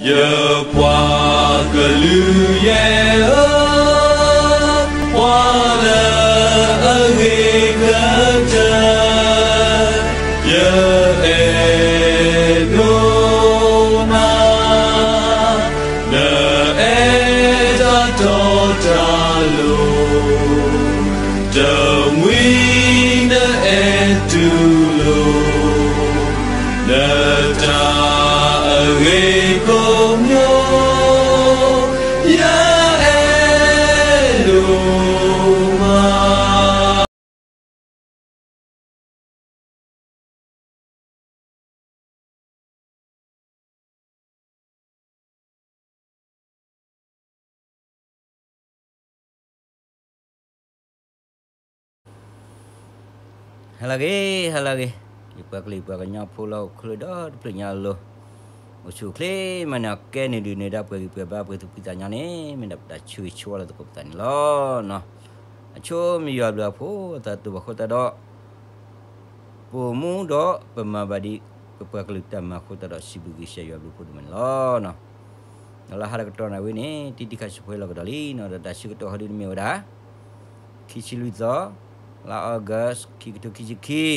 ယပှၤကလုာ်ယဲၢ်ဧၢ, ပှၤလၢအဂ့ၤကတၢၢ်, ယအဲၣ်ဒိးနၤ, နအဲၣ်တၢ်တီတၢ်လိၤ, တမှံၤနအဲၣ်တူၢ်လိာ် နတၢ်အဂ့ၤကိးမံၤ, ယအဲၣ်ဒိးမး. ဟါလၢအဂ့ၤ, ဟါလၢအဂ့ၤ, ယပှၤကလုာ်ပှၤကညီဖိလၢဟီၣ်ခိၣ်ချၢဒီတဖျၢၣ်ညါအလိၤ, အိၣ်ဆူၣ်အိၣ်ချ့မးန့ၣ် အကဲန့ၣ်ဒုးန့ၢ်ဒၣ်ပှဲၤဂံၢ်ပှဲၤဘါ ပှဲၤသူၣ်ဖှံသးညီန့ၣ် မ့ၢ်ဒၣ်ပတၢ်ဆၢဂ့ၤဆၢဝါလၢသကိးပသးန့ၣ်လီၤ. အဆိမ့ၢ်ယွၤဘျုးအဖိအသးတဘၣ်ဃိသတးဒီး ပအိၣ်မူဒီးပမၤဘၣ်ဒ်ပပှၤကလုာ်တၢ်မၤအဃိသတးဒီး စံးဘျုးကစၢ်ယွၤဘျုးဖှိၣ်ဒိၣ်မးန့ၣ်လီၤ. ဒီးလၢဟါလၢကတီၢ်နၣ်ရံၣ်ဝဲန့ၣ် တံၤတံၤခါဆူၣ်ဖဲလီၤကဒီးလံနီၤ, ဒီးတၢ်ဆၢကတီၢ်ဟီဒုန့ၣ်မ့ၢ်ဝဲဒၣ် ခံဆံလွံၢ်သီ, လါအီကူး, ခံကထိခံဆံခံ ဒီး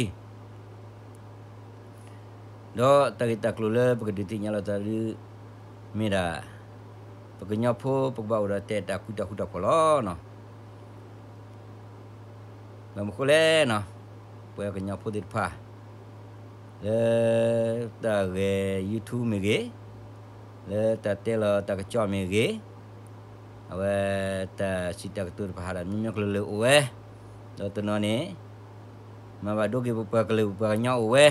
တၢ်ဂ့ၢ်တၢ်ကျိၤလၢပကဒုးသ့ၣ်ညါလိာ်သးဒုး မ့ၢ်ဒၣ် ပကညီဖိပကဘၣ်အိၣ်ဒီးတဲတၢ်ကွံတၢ်ဃူတၢ်ဖိးလီၤ. ဘၣ်မနုၤဃိလဲၣ်နီၤ, ပှၤကညီဖိသ့ၣ်တဖၣ် လၢတၢ်ဂဲၤ YouTube မ့ၢ်ဂ့ၤ, လၢတၢ်တဲလီၤတၢ်ကစီၣ်မ့ၢ်ဂ့ၤ, အဝဲတၢ်စံးတၢ်ကတိၤတဖၣ်ဟးဒီး မျိုးမျိုးကလုာ်ကလုာ်အိၣ်ဝဲ, ဒီးတနီၤန့ၣ် မၤဘၣ်ဒိက့ၤပပှၤကလုာ်ပပှၤကညီအိၣ်ဝဲ,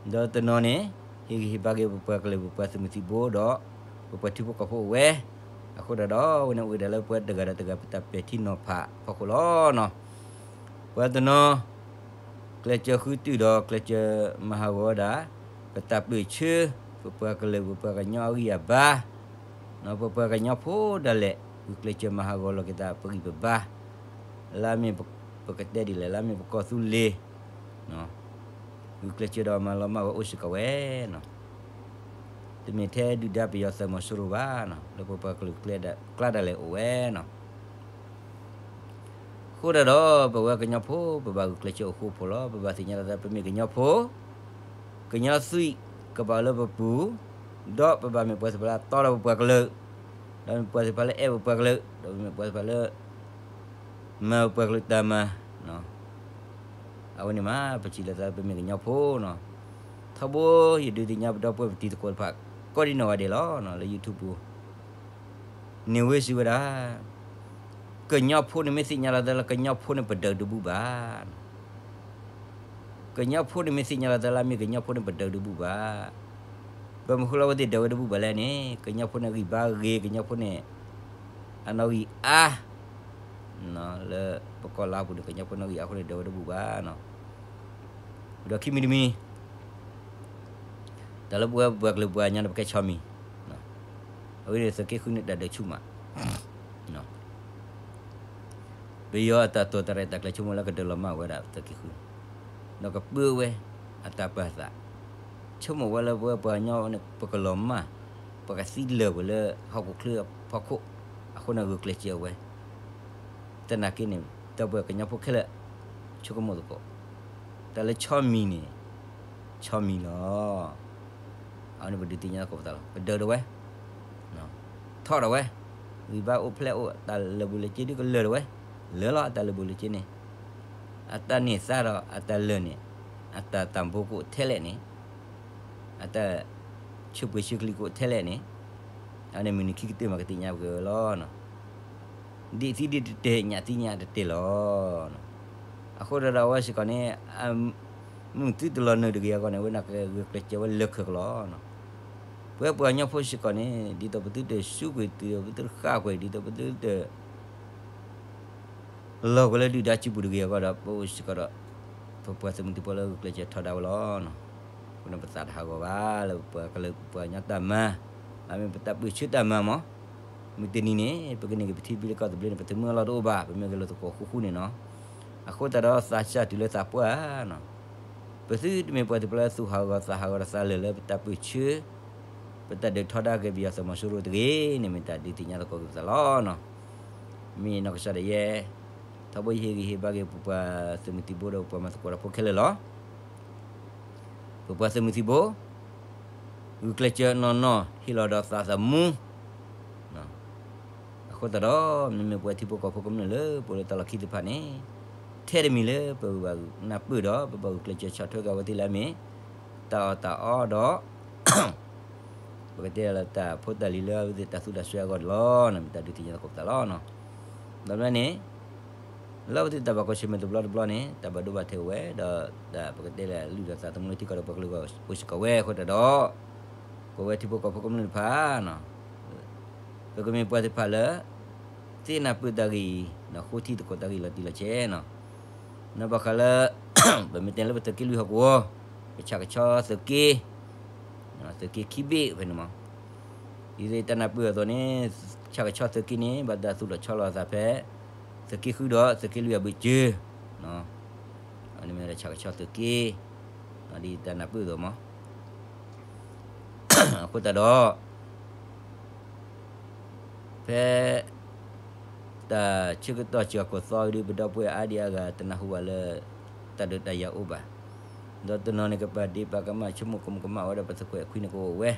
ဒီးတနီၤန့ၣ် ဟ့ၣ်ဂံၢ်ဟ့ၣ်ဘါက့ၤပပှၤကလုာ်ပပှၤသုးမုၢ်သံၣ်ဘိဒီး ပပှၤထံဖိကီၢ်ဖိအိၣ်ဝဲ, အဃိသတးဒီး အဝဲန့ၣ်အိၣ်ဝဲဒၣ်လၢပှၤတဂၤဒီးတဂၤပတၢ်ပဲာ်ထံနီၤဖးအဖီခိၣ်လီၤ. ပှၤတနီၤ ကျဲးစၢးဃုတုၢ်ဒီးကျဲးစၢးမၤဟးဂီၤဝဲဒၣ် ပတၢ်ပၢၢ်ဆၢ ပပှၤကလုာ်ပပှၤကညီအဂံၢ်အဘါ, ပပှၤကညီဖိဒၣ်လဲာ် ဂုာ်ကျဲးစၢးမၤဟးဂီၤလီၤက့ၤသးပဂံၢ်ပဘါ, လၢအမ့ၢ်ပကတဲဒ်လဲၣ် လၢအမ့ၢ်ပကီၢ်သူလ့ၤ ဂုာ်ကျဲးစၢးဒီးမၤလီၤမၢ်ဝဲအိၣ်စ့ၢ်ကီးဝဲနီၤ, တမ့ၢ်ထဲဒုၣ်ဒါပယီၤသုးမီၤစိရိၤဘၣ်နီၤ, လၢပပှၤကလုာ်ကျါဒၣ်လဲာ်အိၣ်ဝဲနီၤ. အဃိသတးဒီး ပဝဲကညီဖိ ပဘၣ်ဂုာ်ကျဲးစၢးအိၣ်ဃူအိၣ်ဖိးလီၤ. ပဘၣ်သ့ၣ်ညါလီၤသး ပမ့ၢ်ကညီဖိ, ကညီသွံၣ်ကဘၣ်အိၣ်လၢပပူၤ, ဒီးပဘၣ်မ့ၢ်ပှၤသ့ၣ်တဖၣ်လၢအတီဒီးပပှၤကလုာ်, ဒီးမ့ၢ်ပှၤသ့ၣ်တဖၣ်လၢအအဲၣ်ပပှၤကလုာ်, ဒီးမ့ၢ်ပှၤသ့ၣ်တဖၣ်လၢ မၤပပှၤကလုာ်တၢ်မၤ, အဝဲန့ၣ်မး ပထံၣ်လိာ်သး ပမ့ၢ်ကညီဖိနီၤ. ထီဘိယဒုးသ့ၣ်ညါပဒီပုၢ်ဝဲၢ်ပတံၤသကိးတဖၣ် ကိးဒံနီၢ်ဂၤဒဲးလီၤ လၢ YouTube ပူၤ န့ၢ်ဝဲစံးဝဲဒၣ်, ကညီဖိန့ၣ်မ့ၢ်သ့ၣ်ညါလီၤသးလၢကညီဖိန့ၣ်ပဒၢးတဘူၣ်ဘၣ်. ကညီဖိန့ၣ်မ့ၢ်သ့ၣ်ညါလီၤသးလၢအမ့ၢ်ကညီဖိန့ၣ်ပဒၢးတဘူၣ်ဘၣ်. ဘၣ်မနုၤဃိလၢအဝဲသ့ၣ်ဒၢးဝဲတဘူၣ်ဘၣ်လဲၣ်န့ၣ် ကညီဖိန့ၣ်ဂံၢ်ဘါဂ့ၤ ကညီဖိန့ၣ် အနီၣ်ဂံၢ်အါ လၢပကီၢ်လါပူၤန့ၣ် ကညီဖိနီၣ်ဂံၢ်အါအဃိန့ၣ် ဒၢးဝဲတဘူၣ်ဘၣ်နီၤ. ဒီးခံမံၤတမံၤ တၢ်လၢပဝဲပပှၤကလုာ်ပပှၤကညီန့ၣ် ပကဲဆီမံၤ, အဝဲန့ၣ်သုးက့ဃုန့ၣ် တၢ်ဒၢးဆူၣ်မး ပယီၤအတၢ်တိာ်တၢ်ရဲၣ်တၢ်ကျဲၤ ဆိကမိၣ်လၢကဒၢးလီၤမၢ်ဝဲဒၣ်သုးက့ဃု, ဒီးကပၢဝဲအတၢ်ပာ်သး, ဆိကမိၣ်ဝဲလၢပဝဲပှၤကညီန့ၣ် ပကလီၤမၢ်, ပကသံလၢာ်ဝဲလၢဟီၣ်ခိၣ်ချၢအဖီခိၣ်, အဃိန့ၣ်ဂုာ်ကျဲးစၢးအဝဲ, သနာ်က့န့ၣ် ဒီပုၢ်ဝဲၢ်ကညီဖိခဲလၢာ် ဆိကမိၣ်သကိး, တၢ်လၢဆီမံၤန့ၣ် ဆီမံၤလီၤ. အဝဲန့ၣ်ပဒုးသ့ၣ်ညါသကိးပသးလီၤ. ကဒၢးဒၣ်ဝဲ, ထီၣ်ဒၣ်ဝဲ, ဂံၢ်ဘါအိၣ်ဖျဲၣ်အိၣ် အတၢ်လၢာ်ဘူၣ်လၢာ်စ့ဒုးကလၢာ်ဒၣ်ဝဲ, လၢာ်လီၤအတၢ်လၢာ်ဘူၣ်လၢာ်စ့န့ၣ်, အတၢ်န့ၢ်သါဒီးအတၢ်လၢာ်န့ၣ်, အတၢ်တၢ်ဘိကအိၣ်ထဲလဲၣ်န့ၣ်, အတၢ်ဆၢပှဲၤဆၢကလံးကအိၣ်ထဲလဲၣ်န့ၣ်, အန့ၣ်မုၢ်နံၤခံကတၢၢ်မးကသ့ၣ်ညါပက့ၤဝဲလီၤ. ဒ်သံဒ်တတဲာ်ညၣ်သံညၣ်တတဲာ်လီၤ. အဃိဒီးအဝဲစ့ၢ်ကီးန့ၣ် မုၢ်သုတလီၤနုာ်တဂ့ၤအဂီၢ်န့ၣ် အဝဲန့ၣ်ကဂုာ်ကျဲးစၢးဝဲလၢာ်ခဲကလီၤ. ပဝဲပှၤကညီဖိစ့ၢ်ကီးန့ၣ် ဒ်သိးပသုတစူးကွံာ် ဒ်သိးပသုတဃၣ်ကွံာ် ဒ်သိးပသုတ လီၤကွံာ်လၢဒုၣ်ဒါစုပူၤတဂ့ၤအဂီၢ်ဒီး ပအိၣ်စ့ၢ်ကီးဒီး ပပှၤသုးမုၢ်သံၣ်ဘိလၢဂုာ်ကျဲးစၢးထီဒါဝဲလီၤ. အဃိန့ၣ်ပသးတဟးဂီၤဘၣ်လၢပပှၤကလုာ်ပပှၤကညီတၢ်မၤ, မ့ၢ်ပတၢ်ပၢၢ်ဆၢတၢ်မၤမး, မုၢ်တနံၤန့ၣ် ပကန့ၢ်က့ၤပထံဘျ့ကီၢ်သဘျ့န့ၣ် ပသမၢလီၤတအိၣ်ဘၣ် ပမ့ၢ်ဂဲၤလိာ်သကိးဃူဃူန့ၣ်နီၤ. အဃိသတးဒီးသးစၢ်တုၤလၢသးပှၢ်နီၤ, ပသုတမ့ၢ်ပှၤသ့ၣ်တဖၣ်လၢသူၣ်ဟးဂီၤသးဟးဂီၤဒီးသးလၢာ်လၢပတၢ်ပၢၢ်ဆၢ ပတၢ်ဒုးထီဒါက့ၤပယီၤသုးမီၤစိရိၤတဂ့ၤန့ၣ် မ့ၢ်တၢ်ဒုးသ့ၣ်ညါသကိးက့ၤပသးလီၤနီၤ. မ့ၢ်နီၢ်ကစၢ်ဒၣ်ယဲ ထီဘိယဟ့ၣ်ဂံၢ်ဟ့ၣ်ဘါက့ၤပပှၤသုးမုၢ်သံၣ်ဘိဒီးပှၤမၤသကိးတၢ်ဖိခဲလၢာ်လီၤ. ပပှၤသုးမုၢ်သံၣ်ဘိ ဂုာ်ကျဲးစၢးနီၢ်နီၢ် ဟ့ၣ်လီၤဒီးသးသမူ အဃိသတးဒီး မ့မ့ၢ်ပဝဲထံဖိကီၢ်ဖိကမျၢၢ်လၢပအိၣ်လၢတၢ်လီၢ်ခံသ့ၣ်တဖၣ်န့ၣ် ထဲတမံၤလၢပဘၣ်နၢ်ပၢၢ်ဒီး ပဘၣ်ဂုာ်ကျဲးစၢးဆီၣ်ထွဲက့ၤအဝဲသ့ၣ်လၢအမ့ၢ် တၢ်အီၣ်တၢ်အီဒီး ပကတဲလၢတၢ်ဖိတၢ်လံၤလၢအဝဲသ့ၣ်တၢ်သူတၢ်စွဲအဂီၢ်န့ၣ်လီၤ. မ့ၢ်တၢ်ဒုးသ့ၣ်ညါသကိးပသးလီၤ. ဒီးမ့ၢ်န့ၣ် လၢအဝဲသ့ၣ်တၢ်ဘၣ်ကီၢ်ဆၢၣ်မဲာ်တဘျီတဘျီန့ၣ် တၢ်ဘၣ်ဒိဘၣ်ထံးဝဲဒီး တၢ်ပကတဲလၢလုၢ်ဒီးသးသမူလၢထံကီၢ်ဒီးပှၤကလုာ်အဂီၢ်အိၣ်စ့ၢ်ကီးဝဲအဃိသတးဒီး ပဝဲထံဖိကီၢ်ဖိကမျၢၢ်တဖၣ် ပကမ့ၢ်ပှၤသ့ၣ်တဖၣ်လၢ သ့ၣ်နၢ်ပၢၢ်တၢ်ဂ့ၢ် ဃိထံသကိးတၢ်ဂ့ၢ်လီၤတံၢ်လီၤဆဲးနီၤ. နီၢ်ဘၣ်ဃးလၢ ပမ့ၢ်တဲလၢပသုးက့လွံၢ်ဟီၣ်ကဝီၤ ပဆၣ်ကဆီသုးက့ သုးက့ခံဘ့ၣ်ဖဲန့ၣ်မး ဒ်သိးတၢ်နၢ်ပၢၢ်အသိးန့ၣ် ဆၣ်ကဆီသုးက့န့ၣ် ဘၣ်တၢ်သူၣ်ထီၣ်ဆီလီၤအသးဖဲ သုးက့ဃုဒီးသုးက့လွံၢ်အဘၢၣ်စၢၤ အန့ၣ်မ့ၢ်ဝဲဒၣ်ဆၣ်ကဆီသုးက့ ဒ်တၢ်နၢ်ပၢၢ်အသိးမး အဃိသတးဒီး ဖဲ တၢ်ဆၢကတီၢ်စှၤကိၢ်သီဒုး ပဒီပုၢ်ဝဲၢ်အါဒံအါဂၤတနၢ်ဟူဘၣ်လၢ တၢ်ဒုးတၢ်ယၤအိၣ်ဘၣ်. ဒီးတနီၤန့ၣ်ကပာ်ဒ့ပာ်ကမၣ်ဆိကမိၣ်ကမၣ်ဝဲဒီးပသကိးအဲၣ်ခွံန့ၣ်ကအိၣ်ဝဲ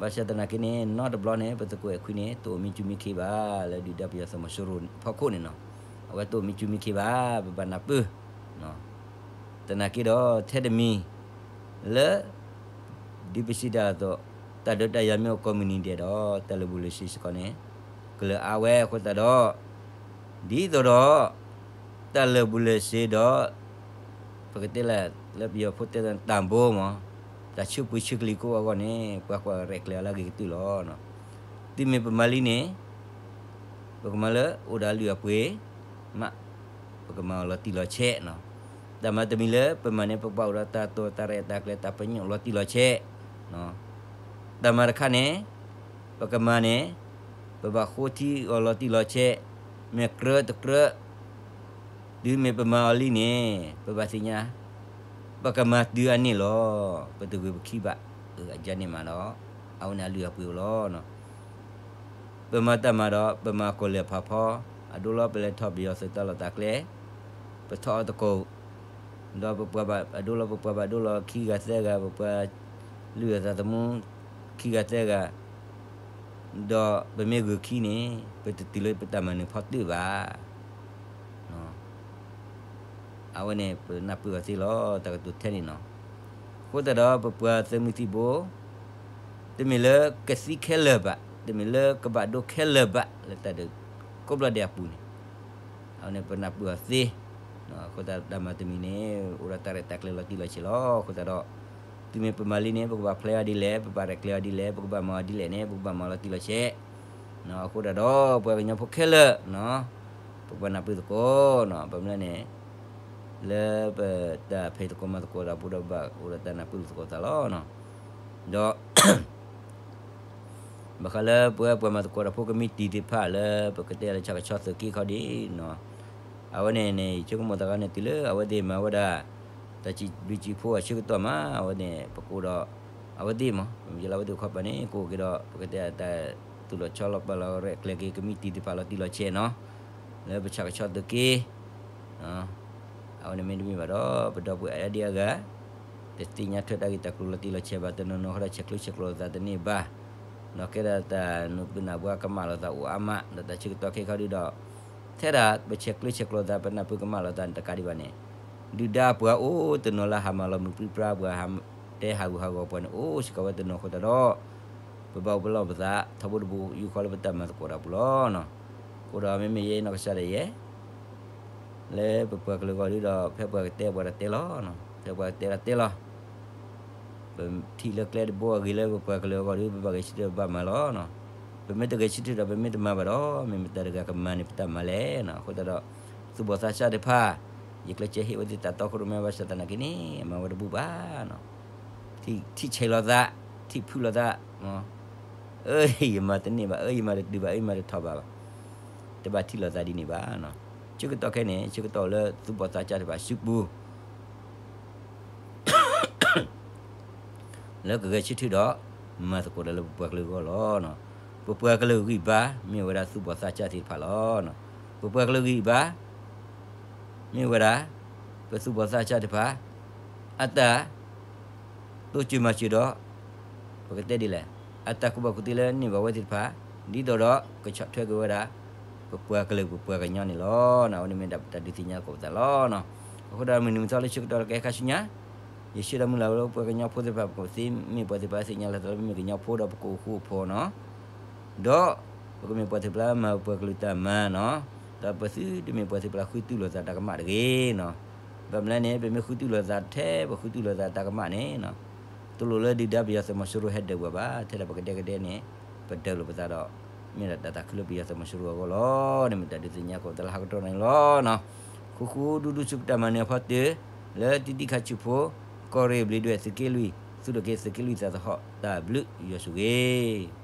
ဘၣ်ဆၣ်သနာ်က့န့ၣ် နီတဘျီန့ၣ် ပသကိးအဲၣ်ခွံန့ၣ် တအိၣ်မံစူၤမံခ့ဘၣ် လၢဒုၣ်ဒါပယီၤသုးမီၤစိရိၤအဖီခိၣ်န့ၣ်နီၤ. အဝဲတအိၣ်မံစူၤမံခ့ဘၣ် ပဘၣ်နၢ်ပၢၢ် သနာ်က့ဒီးထဲတမံၤ လၢ ဒ်ပစံးတၢ်အသိး တၢ်ဒုးတၢ်ယၤမ့ၢ်အိၣ်ကိးမုၢ်နံၤဒဲးဒီး တၢ်လၢာ်ဘူၣ်လၢာ်စ့ၤစ့ၢ်ကီးန့ၣ် ကလၢာ်အါဝဲအဃိသတးဒီး ဒ်သိးဒီး တၢ်လၢာ်ဘူၣ်လၢာ်စ့ၤဒီး ပကတဲလၢ လၢပယီၤဖိတဲတၢ်ဘိမး တၢ်ဆၢပှ့ၤဆၢကလံၤကိးအဂီၢ်န့ၣ် ပှၤကွၢ်ရဲၣ်ကျဲၤအီၤလၢအဂ့ၤကတၢၢ်လီၤ. တုၤမ့ၢ်ပမၤလံန့ၣ် ပကမၤလၢအိၣ်ဒီးအလုၢ်အပှ့ၤ မး ပကမၤအီၤလီၤတံၢ်လီၤဆဲးနီၤ. တၢ်မၤတမံၤလၢပမၤန့ၣ် ပကဘၣ်အိၣ်ဒီးတၢ်တိာ်တၢ်ရဲၣ်တၢ်ကျဲၤတၢ်ပညိၣ်လီၤတံၢ်လီၤဆဲး တၢ်မၤတခါန့ၣ် ပကမၤန့ၣ် ပဘၣ်ဃိထံအီၤလီၤတံၢ်လီၤဆဲး မ့ၢ်ကြၢးတကြၢး တုၤမ့ၢ်ပမၤအီၤလံန့ၣ် ပဘၣ်သ့ၣ်ညါ ပကမၤတုၤအန့ၣ်လီၤ. ပတဂုာ်ပခံဘၣ် အကန့ၣ်မးဒီး အဝဲန့ၣ်အလုၢ်အပှ့ၤအိၣ်လီၤ. ပမၤတၢ်မၤဒီး ပမၤကိၢ်လဲၤဖးဖီ အဒိလီၤပလဲၤထီၣ်ပယီၤသုးတၢ်လီၢ်တၢ်ကျဲ ပထီၣ်အီၣ်သကိး ဒီးပပှၤဘၣ်အဒိလီၤ ပပှၤဘၣ်ဒိလီၤခံဂၤသၢဂၤ ပပှၤလုၢ်အသးသမူ ခံဂၤသၢဂၤ ဒီးပမ့ၢ်ဂုာ်ခံန့ၣ် ပတတုၤလၢပတၢ်မၤနၢၤဖီတၢၣ်ဘၣ်. အဝဲန့ၣ်ပနၢ်ပၢၢ်အီၤသ့လီၤ တၢ်ကတိၤထဲန့ၣ်နီၤ. အဃိသတးဒီးပပှၤသုးမုၢ်သံၣ်ဘိ တမ့ၢ်လၢကသံခဲလၢာ်ဘၣ် တမ့ၢ်လၢကဘၣ်ဒိခဲလၢာ်ဘၣ် လၢတၢ်ဒုးကိးဘျီဒဲးအပူၤန့ၣ် အဝဲန့ၣ်ပနၢ်ပၢၢ်အီၤသ့ အဃိသတးတၢ်မၤတမံၤန့ၣ် အိၣ်ဒီးတၢ်ရဲၣ်တၢ်ကျဲၤလီၤတံၢ်လီၤဆဲးလီၤ. အဃိသတးဒီး တုၤမ့ၢ်ပမၤလံန့ၣ် ပကဘၣ်ဖျဲအီၤဒ်လဲၣ် ပဘၣ်ရဲၣ်ကျဲၤအီၤဒ်လဲၣ် ပကဘၣ်မၤအီၤဒ်လဲၣ်န့ၣ် ပကဘၣ်မၤလီၤတံၢ်လီၤဆဲး အဃိသတးဒီး ပှၤကညီဖိခဲလၢာ် ပကဘၣ်နၢ်ပၢၢ်သကိး ဘၣ်မနုၤလဲၣ်န့ၣ် လၢပတၢ်ဖံးသကိးမၤသကိးတၢ်ပူၤဒီး ပဘၣ်အိၣ်ဒီးတၢ်နၢ်ပၢၢ်သကိးသးလီၤ. ဒီး ဘၣ်ဃးလၢပဝဲပှၤမၤသကိးတၢ်ဖိကမံးတံာ်သ့ၣ်တဖၣ်လၢ ပကတဲလၢဆၣ်ကဆီသုးက့ခီဒ်နီၤ, အဝဲန့ၣ်န့ၣ် ယဆိကမိၣ်သးခီန့ၣ် တုၤလၢအဝဲသ့ၣ်မၤဝဲဒၣ် တၢ်စံးဘျုးစံးဖှိၣ်အဆၢကတီၢ်မး အဝဲန့ၣ် ပကအိၣ်ဒီး အဝဲသ့ၣ်မး ပမ့ၢ်ယလၢအဝဲသ့ၣ်ခီပၤန့ၣ် ကအိၣ်က့ၤဒီး ပကတဲတၢ်သူၣ်လီၤဆီလီၤပာ်လီၤရဲၣ်ကျဲၤက့ၤ ကမံးတံာ်သ့ၣ်တဖၣ်လီၤတံၢ်လီၤဆဲးနီၤ လၢပဆၣ်ကဆီသုးက့ အဝဲန့ၣ်မ့တမ့ၢ်ဘၣ်ဒီး ပဒီပုၢ်ဝဲၢ်အါဒံအါဂၤ တသ့ၣ်ညါထွဲတၢ်ဂ့ၢ်တၢ်ကျိၤလီၤတံၢ်လီၤဆဲးဘၣ် တနီၤနီၤဃီဒီး ဆဲးကျၢဆဲးကျိးသးတန့ၢ်ဘၣ်, ဒီးကဲဒၣ်တၢ်နုာ်ပၢၢ်နၢ်ဘှါကမၣ်လိာ်သးအိၣ်အါမး ဒီးတၢ်ဆၢကတီၢ်ခဲအံၤခီဒုဒီး ထဲဒၣ်ပဆဲးကျၢဆဲးကျိးသး ပနၢ်ပၢၢ်ကမၣ်လိာ်သးန့ၣ်တကးဒံးဘၣ်န့ၣ် ဒုၣ်ဒါပှၤအိၣ်တနီၤလၢဟးမၤလီၤမုၢ်ပြံပြါ ပှၤဟးတဲဟးဂူာ်ဟးဂီၤပှၤန့ၣ် အိၣ်စ့ၢ်ကီးဝဲတနီၤအဃိသတးဒီး ပဘၣ်အိၣ်ပလီၢ်ပသး ထီဘိတဘိယူၢ်ဃီလၢပတၢ်မၤသကိးတၢ်ပူၤလီၤ. အဃိဒီးမ့မ့ၢ်ယဲနီၢ်ကစၢ်ဒၣ်ယဲ လၢပပှၤကလုာ်အဂီၢ်ဒုဒီး ဖဲပှၤကတဲပှၤဒီးတဲလီၤ, ဖဲပှၤကတဲဒီးတဲလီၤ. ပထံၣ်လၢကျဲတဘိအဂ့ၤလၢပပှၤကလုာ်အဂီၢ်ဒု ပဘၣ်ဂဲၤဆၢထၢၣ်ဘၣ်မၤလီၤ. ပမ့ၢ်တဂဲၤဆၢထၢၣ်ဒီး ပမ့ၢ်တမၤဘၣ်ဒီး မ့ၢ်မတၤတဂၤကမၤန့ၢ်ပတၢ်မၤလဲၣ်. အဃိသတးဒီး သူၣ်ဘီၣ်သးစၢ်တဖၣ် ယကျဲးစၢးဟ့ၣ်ဝဲသ့ၣ်တၢ်တီခိၣ်ရိၣ်မဲဘၣ်ဆၣ်သနာ်က့န့ၣ် မၤဝဲတဘူၣ်ဘၣ် ထံၣ်ဆဲးလိာ်သး, ထံၣ်ဖုးလိာ်သး, အၢ ယမၤတန့ၢ်ဘၣ်, အၢ ယမၤတတုၤဘၣ်, အၢ ယမၤတထီၣ်ဘၣ်ဘၣ်, တဘၣ်ထံၣ်လိာ်သးဒ်န့ၣ်ဘၣ်. ဆၢကတီၢ်ခဲအံၤန့ၣ် ဆၢကတီၢ်လၢသူၣ်ဘီၣ်သးစၢ်တဖၣ်စုပူၤ လၢကဂဲၤဆၢထၢၣ်ဒီး မၤသကိးတၢ်လၢပပှၤကလုာ်အဂီၢ်လီၤ. ပပှၤကလုာ်ဂံၢ်ဘါ မ့ၢ်ဝဲဒၣ်သူၣ်ဘီၣ်သးစၢ်သ့ၣ်တဖၣ်လီၤ. ပပှၤကလုာ်ဂံၢ်ဘါ မ့ၢ်ဝဲဒၣ် ပသူၣ်ဘီၣ်သးစၢ်သ့ၣ်တဖၣ် အတၢ် တိစၢၤမၤစၢၤဒီး ပကတဲဒ်လဲၣ်, အတၢ်ကူၣ်ဘၣ်ကူၣ်သ့လၢန့ၢ်ဘၣ်ဝဲသ့ၣ်တဖၣ် ဒ်သိးဒီးကဆီၣ်ထွဲက့ၤဝဲဒၣ် ပပှၤကလုာ်ပပှၤကညီန့ၣ်လီၤ. အဝဲန့ၣ်မ့ၢ်ဒၣ်ပတၢ်ဒုးသ့ၣ်ညါသကိးပသးလီၤ. အဃိဒီးမုၢ်နံၤမုၢ်သီလၢဆၢကတီၢ်လၢကဟဲခါဆူညါ ယဆၢဒီးမုၢ်လၢ်လၢပှၤကညီဖိသ့ၣ်တဖၣ် ပကသ့မ့ၢ်ပှၤသ့ၣ်တဖၣ်သ့ၣ်ညါလီၤသးလၢပမ့ၢ်ကညီဖိဒီးပကအိၣ်ဃူအိၣ်ဖိးနီၤ ဒီးပကမ့ၢ်ပှၤသ့ၣ်တဖၣ်လၢမၤပှၤကလုာ်တၢ်မၤနီၤ, ဒီးပသုတမ့ၢ်ပှၤသ့ၣ်တဖၣ်လၢဃုတူၢ်လိာ်သးတၢ်ကမၣ်တဂ့ၤနီၤ. ဘၣ်မနုၤလဲၣ်န့ၣ် ပမ့ၢ်ဃုတူၢ်လိာ်သးထဲ ပဃုတူၢ်လိာ်သးတၢ်ကမၣ်န့ၣ် တလိၣ်လၢဒုၣ်ဒါပယီၤသုးမီၤစိရိၤဟဲဒၢးပှၤဘၣ်, ထဲဒၣ်ပကဒဲကဒဲန့ၣ် ပဒၢးလိာ်ပသးဒီး မ့ၢ်ဒၣ်တၢ်သးခုလၢပယီၤသုးမီၤစိရိၤအဂီၢ်လီၤ. န့ၣ်မ့ၢ်တၢ်ဒုးသ့ၣ်ညါသကိးပသးလၢဟးကတီၢ်န့ၣ်လီၤ. ဃူဃူဒူဒူဆူပတၢ်မၤနၢၤအဖီတၢၢ် လၢတံၤတံၤခါဆူၣ်ဖိ ကီၢ်ရ့ၣ်ဘျံးဒွဲၣ်သုးက့လွံၢ် သူၣ်ထီၣ်က့ၤသုးက့လွံၢ်သးသဟီၣ် တၢ်ဘျုးယွၤဆိၣ်ဂ့ၤ